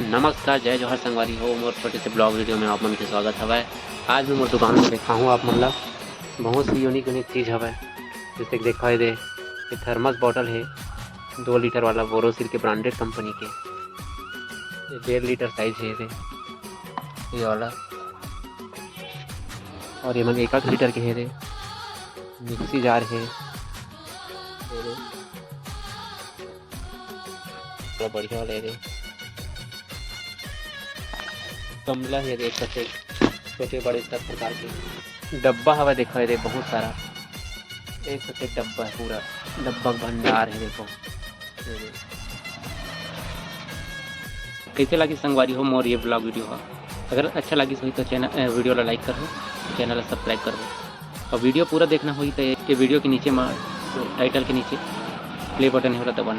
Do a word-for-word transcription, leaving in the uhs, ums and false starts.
नमस्कार, जय जोहार संगवारी हो, मोर छोटे से blog video में आप मन के स्वागत हवय। आज मैं मोर दुकान में दिखाहूँ आप मन ला बहुत सी unique unique चीज हवय, जैसे कि देखा ये दे, ये thermos bottle है, दो लीटर वाला बोरोसिल के branded company के, ये डेढ़ लीटर size है ये दे, ये वाला, और ये मन एक आध लीटर के है रे, mixie jar है, ये दे, बड़ा बढ़िया वाला है रे। गमला हे रे, एक सफेद, छोटे बड़े सब प्रकार के डब्बा हवा देखा रे, बहुत सारा, एक सफेद डब्बा है, पूरा डब्बा के भंडार है, देखो। ये रे। कैसे लगी संगवारी हो मोर ये blog video हा? अगर अच्छा लगी होही तो channel, अ, video ला like करहू, channel ला subscribe करहू, और video पूरा देखना होही तो ये, ये video के नीचे मा title के नीचे play button हे, ओला दबाना